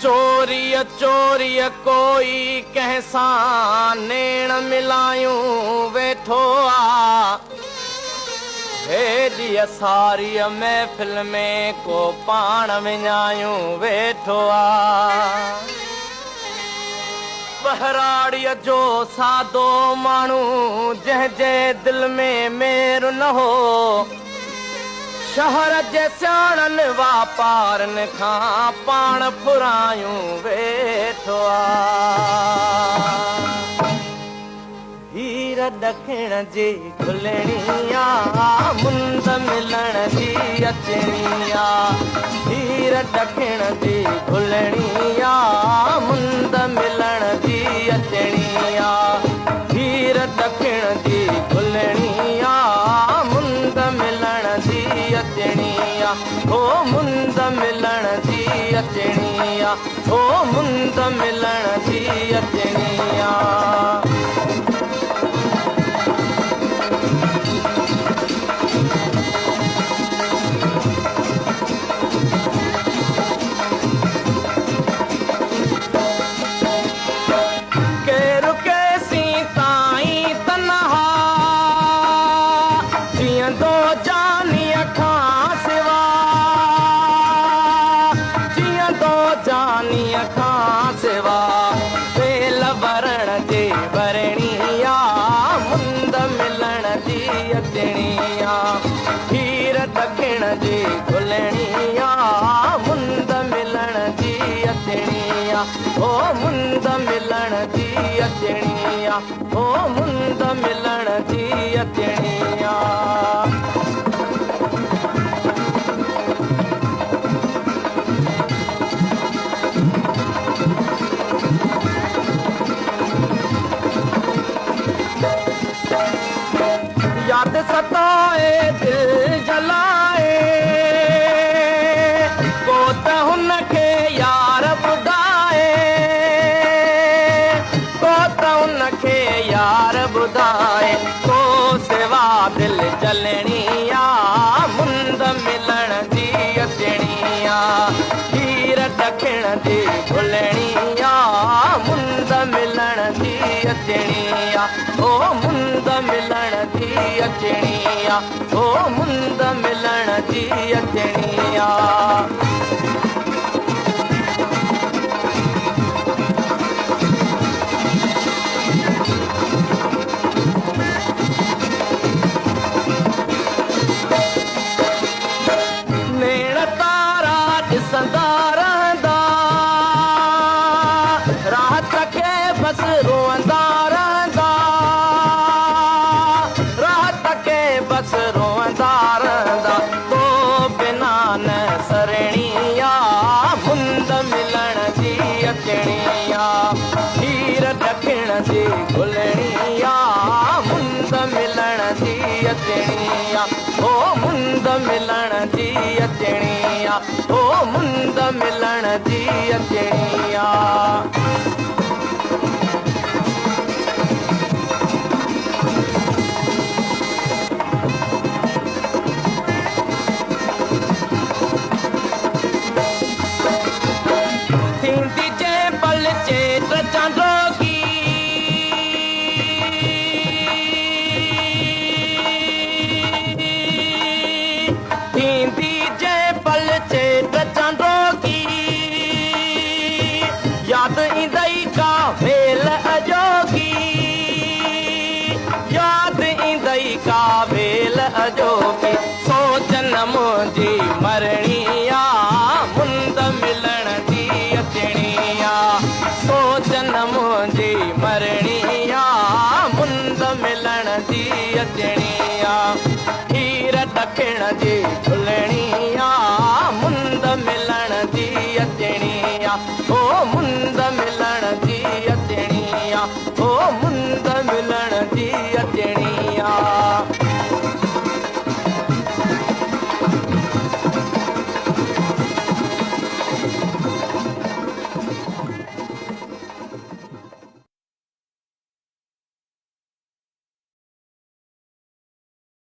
چوريءَ چوريءَ ڪوئي ڪنهن سان نيڻ ملايون ويٺو آ. هيڏيءَ ساريءَ محفل ۾ ڪو پاڻ وڃايون ويٺو آ. ٻهراڙيءَ جو سادو ماڻهو جنهن جي دل ۾ مير نه هو، شهر جي سياڻن واپارن کان پاڻ ڦرايون ويٺو آ. هير ڏکڻ جي گهلڻي آ، مند ملڻ جي اچڻي آ. هير ڏکڻ جي گهلڻي آ، مند ملڻ جي اچڻي آ. هير ڏکڻ جي گهلڻي آ، مند ملڻ جي اچڻي آ. او مند ملڻ جي اچڻي آ، او مند ملڻ جي اچڻي آ. ڪير ڪيسين تائين تنها جيئندو جانيءَ کان سوا، جيئندو جانيءَ کان سوا. ويل ورڻ جي ورڻي آ، مند ملڻ جي اچڻي آ. هير ڏکڻ جي گهلڻي آ، مند ملڻ جي اچڻي آ. او مند ملڻ جي اچڻي آ، او مند ملڻ جي اچڻي آ. ياد ستائي دل جلائي، ڪو ته هن کي يار ٻڌائي، ڪو ته هن کي يار ٻڌائي. ڪو سوا دل جلڻي آ، مند ملڻ جي اچڻي آ. هير ڏکڻ جي گهلڻي آ، مند ملڻ جي اچڻي آ. او مند ملڻ جي اچڻي آ، او مند ملڻ جي اچڻي آ. نيڻ تارا ڏسندا رهندا، رات کي بس روئندا رهندا، رات کي بس روئندا رهندا. تو بنا نه سرڻي آ، مند ملڻ جي اچڻي آ. هير ڏکڻ جي گهلڻي آ، مند ملڻ جي اچڻي آ. او مند ملڻ جي اچڻي آ، او مند ملڻ جي اچڻي آ. ٿيندي جنهن پل چيٽ چانڊوڪي، ٿيندي جنهن پل چيٽ چانڊوڪي، ياد ايندئي ڪا ويل اڄوڪي، ياد ايندئي ڪا ويل اڄوڪي. سوچ نه منهنجي مرڻي آ، مند ملڻ جي اچڻي آ. سوچ نه منهنجي مرڻي آ، مند ملڻ جي اچڻي آ. هير ڏکڻ جي گهلڻي آ، مند ملڻ جي اچڻي آ. او مند ملڻ جي اچڻي آ، او مند ملڻ جي اچڻي آ.